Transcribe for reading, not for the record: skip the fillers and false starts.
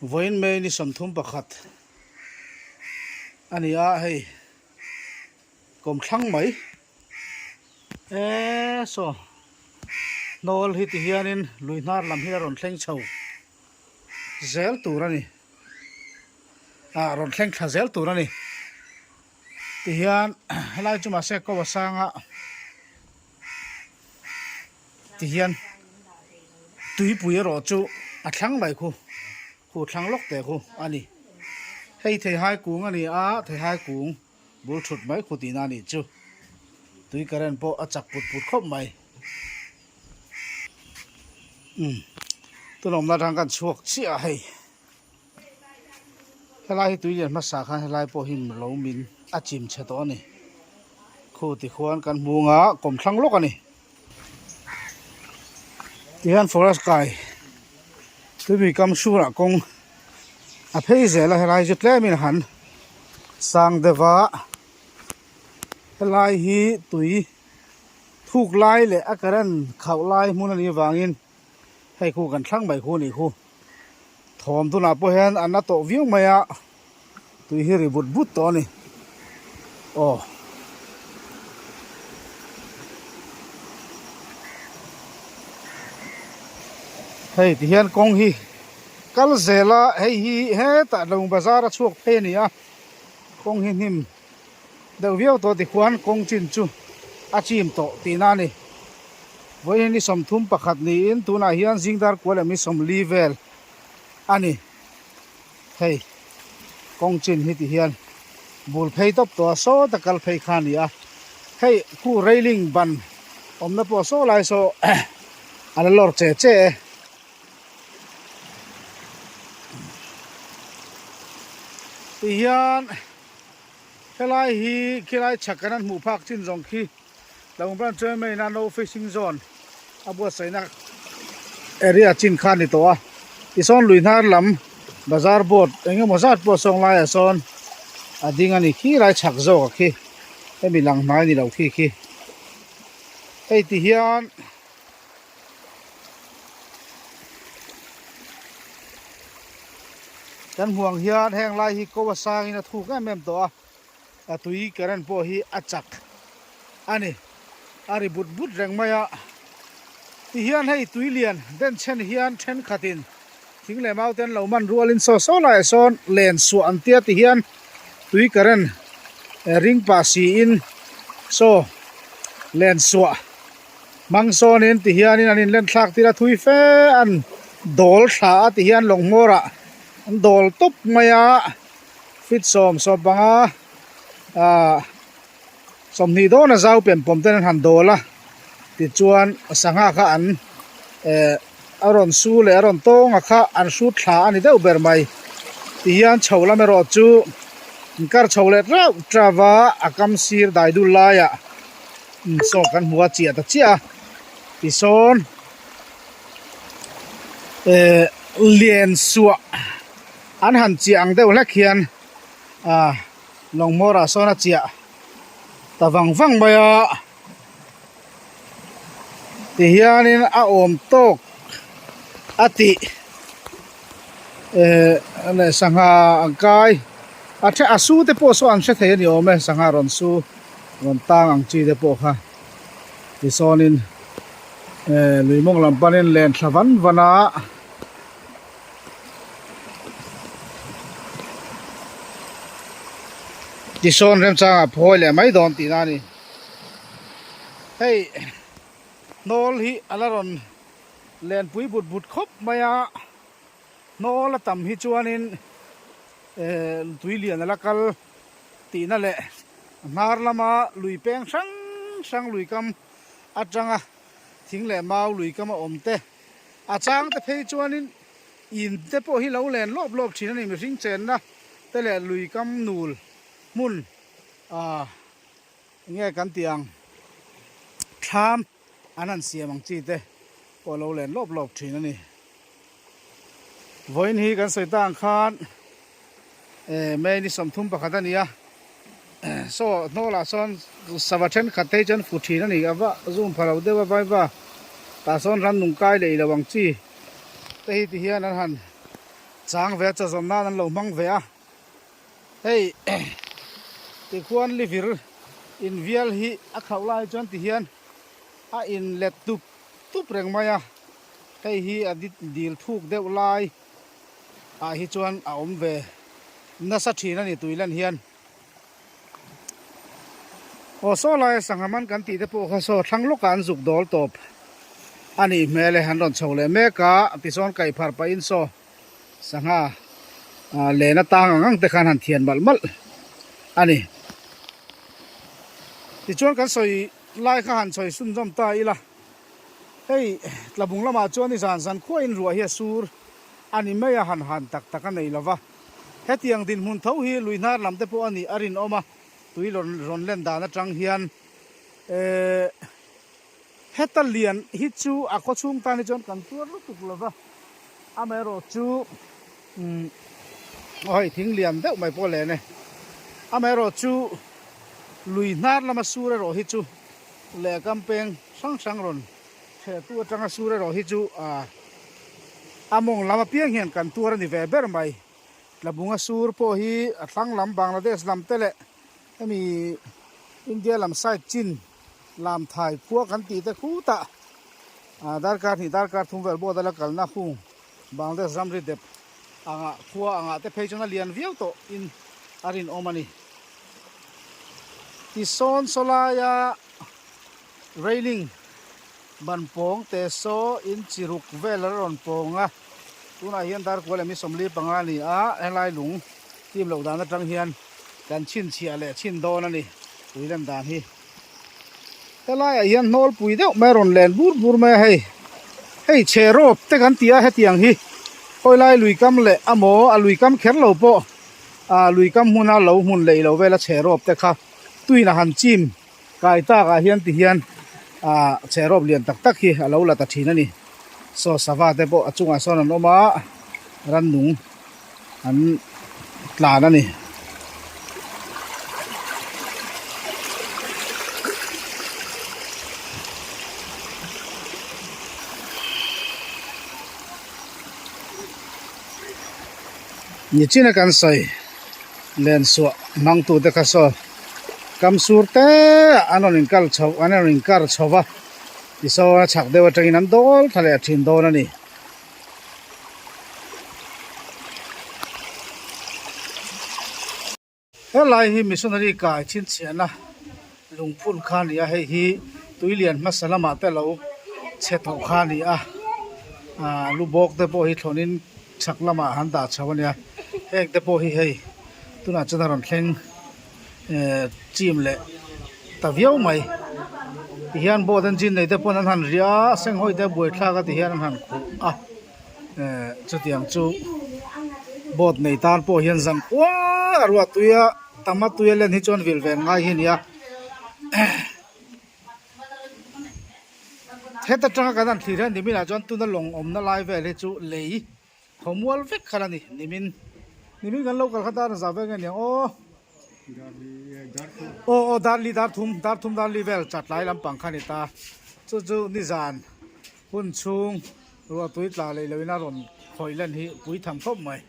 Vawiin May ni 31 a ni a hei kawmthlang mai eee saw hnawl hi ti hianin lui hnar lam hi a rawn thleng chho zel tur a ni ah rawn thleng thla zel tur a ni tihian helai chu mahse ko a sanga tihian tuipui erawh chu a thlang mai khu khu thlang lawk teh khu a ni hei theihai kung a ni a theihai kung bul thut mai khu tihna a nih chu tui current pawh a chak put put khawp mai umm tunawmna atang kan chhuak chiah a hei. Helai hi tui lian hmasa khan helai pawh hi lo min a chim chhe tawh a ni. Khu tikhuan kan hmung a kawmthlang lawk a ni. Tihian forest kai tuipui kam hrurah kawng a phei zel a helai chu tlemin a han sang deuh a helai hi tui thuk lai leh a current khauh lai hmun a nih avangin hei khu kan thlang mai khu a nih khu. Thawm tunah pawh hian a na tawh viau mai a, tui hi ri but but tawh a ni. Aw. Hei ti hian kawng hi kal zel a, hei hi hetah Tlawng bazar a chhuak phei a ni a, kawng hi hnim deuh viau tawh tikhuan kawng chin chu a chim tawh tihna a ni. Vawiin ni 31 niin tunah hian zingdar kual leh mi 40 vel a ni. Hei kawng chin hi ti hian bul phei tawp tawh a sawta kal phei kha a ni a. Hei khu railing ban awmna pawh saw lai saw a la lawr che che e. Tihian helai hi khilai chhak kan an hmuh phak chin zawng khi Tlangval branch chuan main a no fishing zone a buatsaihna area chin kha a ni tawh a tisawn lui hnar lam bazar board eng emaw zat pawh sawn laiah sawn a ding a ni khi lai chhak zawk a khi hemi lang hnai ni lo khi khi hei ti hian kan hmuh ang hian heng lai hi ko a sangin a thuk em em tawh a. A tui current pawh hi a chak a ni. A ri but but reng mai a. Tihian hei tui lian denchhen hian thenkhatin thing leh mau te an lo man rualin saw saw laiah sawn len suah an tia tihian tui current ring pah siin saw len suah hmang sawnin tihianin an inlen thlak tir a thui fe an dawl thla a tihian lawng hmawrah an dawl tawp mai a. Feet 10, 15 ah 20 dawn a zau pen pawm ten an han dawl a tichuan sangha kha an eh a rawn su leh a rawn tawng a kha an hrut thla a ni deuh ber mai tihian chho lam erawh chu an kar chho leh rauh rauh a a kam sir dai dul laiah saw kan hmu a chiah ta chiah a tisawn eh lian suah. An han chiah ang deuh hlek hian ah lawng hmawrah sawn a chiah ta vang vang mai a tihianin a awm tawk a tih eh leh sangha ang kai a the a su te pawh saw an hre thei a ni awm e sangha rawn su rawn tang ang chi te pawh kha tisawnin eh lui mawng lam panin len thla van van a. Tisawn remchangah phawi leh mai dawn tihna a ni. Hei hnawl hi a la rawn lenpui but but khawp mai a, hnawl a tam hi chuanin eh tui lian a la kal tihna leh hnar lama lui peng hrang hrang lui kam atanga thing leh mau lui kam a awm te. A chang te phei chuanin in te pawh hi lo len lawp lawp thin a ni mihring chenna te leh lui kam nul hmun ah enge kan tih ang thlam an han siam ang chi te pawh lo len lawp lawp thin a ni. Vawiin hi kan sawi ta ang khan eh May ni 31 a ni a saw hnawlah sawn sava thenkhat te hi chuan fu thin a ni a va zoom pha lo deuh a vaiva tah sawn rannung kai leh ilo ang chi te hi ti hian an han. Chang ve a chaw zawm nan an lo hmang ve a. Hei tikhuan livir invial hi a khauh lai chuan tihian a in let tup tup reng mai a. Hei hi a dil thuk deuh lai ah hi chuan a awm ve nasa thin a ni tui lan hian. Aw saw laia sangha man kan tih te pawh kha saw thlang lawkah an zuk dawl tawp a nih hmel e, an rawn chho leh mek a, tichuan kaih phar pahin saw sangha len atang ang ang te khan han thian malh malh a ni. Tichuan kan sawi lai kha han sawi sunzawm ta ila, hei tlabung lamah chuan ni zan zan khuain ruah hi a sur a ni mai a, han han tak tak a nei lova. Hetiang dinhmun tho hi lui hnar lam te pawh a nih a rinawm a, tui rawn rawn len dan atang hian ehh heta lian hi chu a khaw chhung tan hi chuan kan tuar lutuk lo va, amaherawh chu umm aw hei thing lian deuh mai pawh len e, amaherawh chu lui hnar lama sur erawh hi chu leh kampeng hrang hrang rawn Thehtu atanga sur erawh hi chu a mawng lam apiang hian kan tuar a ni ve ber mai. Tlabunga sur pawh hi a thlang lam Bangladesh lam te leh hemi India lam side chin lam thai khua kan tih te khutah darkar hnih darkar thum vel board a la kalna hung Bangladesh ramri dep angah khua angah te phei chuan a lian viau tawh in a rinawm a ni. Tisawn sawlaia Railing ban pawng te saw in chi ruk vel a rawn pawng a, tunah hian darkua leh mi 45 a ni a, helai lung team loh dan atang hian kan chhinchhiah leh chhin dawn a ni tui lan dan hi. Helaiah hian hnawlpui deuh mai a rawn len bur bur mai a hei, hei chhe rawp te kan ti a hetiang hi khawilai lui kam leh amaw a lui kam kher lo pawh ah lui kam hmuna lo hmun leh ilo vela chhe rawp te kha tuin a han chim. Kai tak ah hian ti hian ah chherawp lian tak tak hi a lo la ta thin a ni. Saw sava te pawh a chungah sawn an awm a, rannung an tlan a ni. Nichina kan sawi lensuah hmangtute kha saw kam sur te an rawn inkal chho an rawn inkar chho va tisawn a chhak deuh atangin an dawl thla leh thin dawn a ni. Helai hi missionary kai chhinchhiahna lungphun kha a ni a hei hi tui lian hmasa lamah te lo chhe tawh kha a ni a aaa lu bawk te pawh hi thlawnin chhak lamah an dah chho a nia heng te pawh hi hei tunah chuan a rawn thleng ehh chim leh ta viau mai tihian boat engine nei te pawn an han riah a senghawi te buaithlak a tihian an han khuh a. Eh chutiang chu boat nei tan pawh hian zan kual a ruah tui a tam a tui a len hi chuan vil ve ngai hi a ni a heta tanga kan han thlir hian nimin ah chuan tuna lawng awmna lai vel hi chu lei khawmual vek khan a ni nimin nimin kan lo kal kha tan a za vel nge niang aw. Aw aw darli dar thum dar thum darli vel chatlai lampang kha a ni ta chu chu nizan hun chhung ruah tui tla leh loin a rawn khawih lan hi pui tham khawp mai.